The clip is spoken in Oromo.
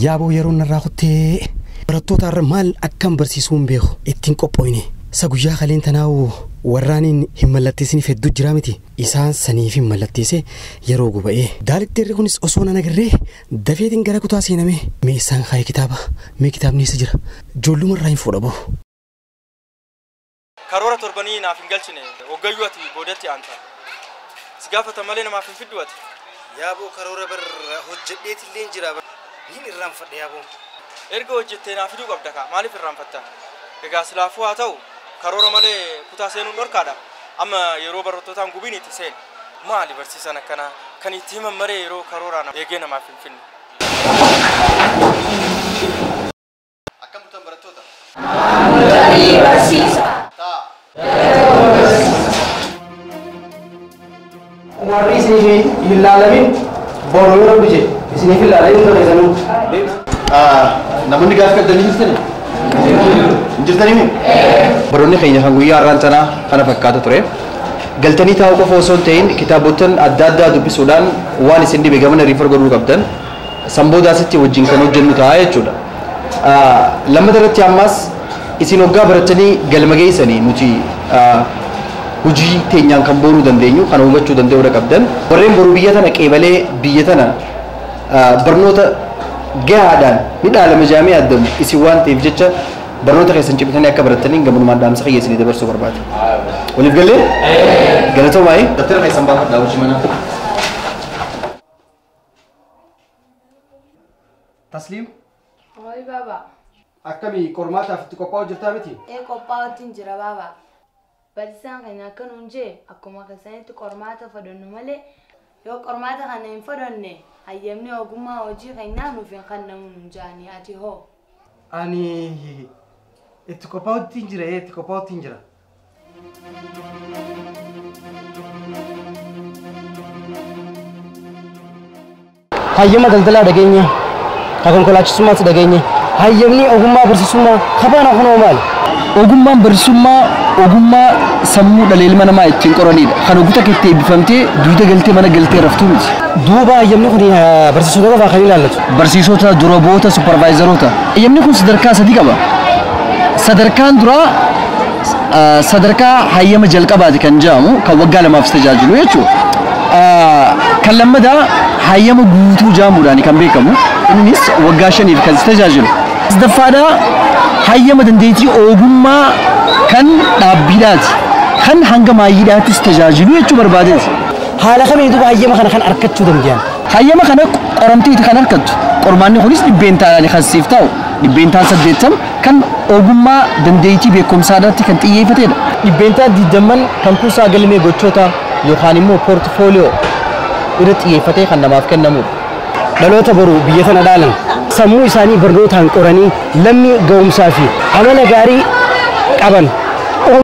Yaaboo yeroo narraa kuttee barattoota irra maal akkam barsiisuu hin beeku ittiin qophooyne. Isa guyyaa kaleen tanaa'u warraaniin hin mallatteessiniif hedduu jira miti. Isaan saniif hin mallatteesse yeroo guba'ee. Daalikteerri kunis osoo nan agarree dafeetiin gara kutaa seename. Mee isaan kaayee kitaaba? Mee kitaabni eessa jira? Ijoolluma irraa hin fuudhabu. Karoora torbanii naaf hin galchine hoggayyuu ati boodatti aanta. Si gaafata malee namaaf hin fiddu ati. Yaaboo karoora barra hojjedheetillee hin jira. Niin irraanfadhe yaaboo. Erga hojjettee naaf fiduu qabda kaa maaliif irraanfatta? Egaa silaafuu haa ta'u karoora malee kutaa seenuun dhorkaadha. Amma yeroo barattootaan gubiin itti seen. Maali barsiisan akkanaa kan itti himan maree yeroo karooraan eegee namaaf hin finne. Akkam turtan barattoota? Barsiisa. Taa. Warri isiniif hin laalamin boru yoo rabbi jedhe isiniif hin laalamin hunda keessanuu. Namoonni gaaffii qabdanii jirtanii? Hin jirtanii mi? Baroonni keenya kan guyyaa har'aan tanaa kana fakkaata ture. Galtanii taa'uu qofa osoo hin ta'in kitaabotan adda addaa dubbisuudhaan waan isin dhibe gamana riifar godhuu qabdan. San booda asitti wajjin kan hojjennu ta'a jechuudha. Lammata irratti ammas isin hoggaa baratanii galma geessanii nuti hojii teenyaan kan boonuu dandeenyu kan hubachuu danda'uudha qabdan. Warreen boruu biyya tana qeebalee biyya tana barnoota gahaadhaan ni dhaalama jaamee addamu isin waan ta'eef jecha barnoota keessan cimtanii akka baratanii gabanumaan dhaamsa kiyya isinii dabarsuu barbaada. Waliif galee? Galatoomaa. Daftara keessan baafadhaa hojii manaa. Tasliim. Oi baba. Akkamii qormaataaf itti qophaa'u jirtaa miti? Ee qophaa'utti hin jira baba. Barsiisaan keenya akka nuun jee akkuma keessanitti qormaata fudhannu malee yoo qormaata kana hin fudhanne hayyamni ogummaa hojii keenyaa nuuf hin kennamu nuun jaanii ati hoo. Ani itti qophaa'utti hin jira itti qophaa'utti hin jira. Hayyama daldalaa dhageenya, ka konkolaachisummaas dhageenya, hayyamni ogummaa barsiisummaa kabaana kunoo maali? Ogummaan barsiisummaa ogummaa sammuu dhala ilma namaa ittiin qoranidha. Kan oguta keetti eebbifamtee duuda galtee mana galtee raftuu miti. Duuba hayyamni kun barsiisota qofaa kan ilaallatu. Barsiisota, duraboota, supervaayizaroota. Hayyamni kun sadarkaa sadii qaba. Sadarkaan duraa sadarkaa hayyama jalqabaati kan jedhamu kan waggaa lamaaf tajaajilu jechuudha. Kan lammataa hayyama guutuu jedhamuudhaan kan beekamu innis waggaa 5 kan tajaajilu. Sadaffaadhaa hayyama dandeettii ogummaa kan dhaabbiidhaati. Kan hanga maayyiidhaattis tajaajilu jechuu barbaadeeti. Haala kamiin duuba hayyama kana kan argachuu danda'an? Hayyama kana qoramteeti kan argattu. Qormaanni kunis dhibbeentaadhaan kan siif ta'u 80% kan ogummaa dandeettii beekumsaa irratti kan xiyyeeffatedha. 20% kan kuusaa galmee gochoota yookaan immoo poortifooliyoo irra xiyyeeffatee kan namaaf kennamudha. Dhaloota boru biyya tana dhaalan sammuu isaanii barnootaan qoranii lammii ga'umsaa fi amala gaarii qaban